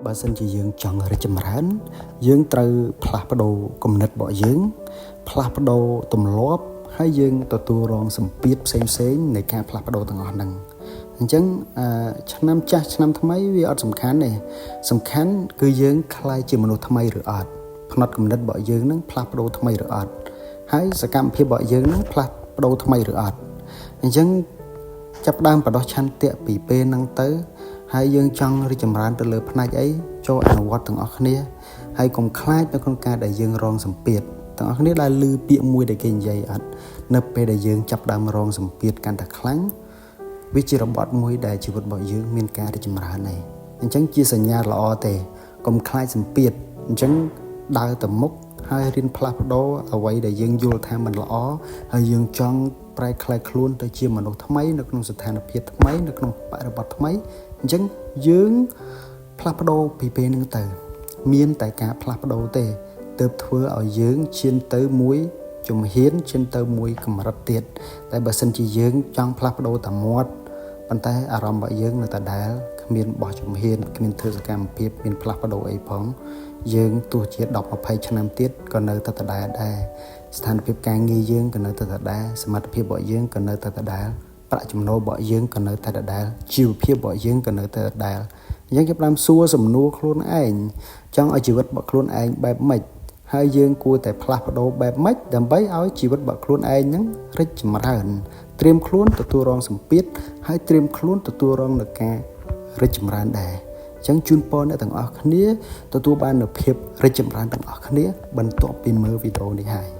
បើសិនជាយើងចង់រីកចម្រើន យើងត្រូវផ្លាស់ប្ដូរគំនិតរបស់យើង ផ្លាស់ប្ដូរទម្លាប់ហើយយើងទទួលរងសម្ពាធផ្សេងផ្សេងនៃការផ្លាស់ប្ដូរទាំងអស់ហ្នឹងអញ្ចឹងអឺឆ្នាំចាស់ឆ្នាំថ្មីវាអត់សំខាន់ទេសំខាន់គឺយើងក្លាយជាមនុស្សថ្មីឬអត់ផ្នត់គំនិតរបស់យើងនឹងផ្លាស់ប្ដូរថ្មីឬអត់ហើយសកម្មភាពរបស់យើងនឹងផ្លាស់ប្ដូរថ្មីឬអត់អញ្ចឹងចាប់ផ្ដើមបដោះឆន្ទៈពីពេលហ្នឹងទៅ ហើយយើងចង់រីកចម្រើនទៅលើផ្នែកអីចូលអនុវត្តទាំងអស់គ្នាហើយកុំខ្លាចនៅក្នុងការដែលយើងរងសម្ពាធទាំងអស់គ្នាដែលឮពាក្យមួយដែលគេនិយាយអត់នៅពេលដែលយើងចាប់ផ្ដើមរងសម្ពាធកាន់តែខ្លាំងវាជារបត់មួយដែលជីវិតរបស់យើងមានការរីកចម្រើនហើយអញ្ចឹងជាសញ្ញាល្អទេកុំខ្លាចសម្ពាធអញ្ចឹងដើរទៅមុខហើយរៀនផ្លាស់ប្ដូរអ្វីដែលយើងយល់ថាมันល្អហើយយើងចង់ប្រែក្លាយខ្លួនទៅជាមនុស្សថ្មីនៅក្នុងស្ថានភាពថ្មីនៅក្នុងបរិបទថ្មីអញ្ចឹងយើងផ្លាស់ប្ដូរពីពេលហ្នឹងទៅ មានតែការផ្លាស់ប្ដូរទេទើបធ្វើឲ្យយើងឈានទៅមួយជំហានឈានទៅមួយកម្រិតទៀតតែបើសិនជាយើងចង់ផ្លាស់ប្ដូរតែមាត់ប៉ុន្តែអារម្មណ៍របស់យើងនៅតែដែលគ្មានបោះជំហានគ្មានធ្វើសកម្មភាពមានផ្លាស់ប្ដូរអីផងយើងទោះជា10 20ឆ្នាំទៀតក៏នៅតែដដែលដែរស្ថានភាពការងារយើងក៏នៅតែដដែលសមត្ថភាពរបស់យើងក៏នៅតែដដែលប្រាក់ចំណូលរបស់យើងក៏នៅតែដដែលជីវភាពរបស់យើងក៏នៅតែដដែលអញ្ចឹងចាប់ផ្ដើមសួរសំណួរខ្លួនឯងចង់ឲ្យជីវិតរបស់ខ្លួនឯងបែបម៉េចហើយយើងគួរតែផ្លាស់ប្ដូរបែបម៉េចដើម្បីឲ្យជីវិតរបស់ខ្លួនឯងហ្នឹងរីកចម្រើនត្រៀមខ្លួនទទួលរងសម្ពាធហើយត្រៀមខ្លួនទទួលរងនឹងការរីកចម្រើនដែរអញ្ចឹងជូនពរអ្នកទាំងអស់គ្នាទទួលបាននូវភាពរីកចម្រើនទាំងអស់គ្នាបន្ទាប់ពីមើលវីដេអូនេះហើយ។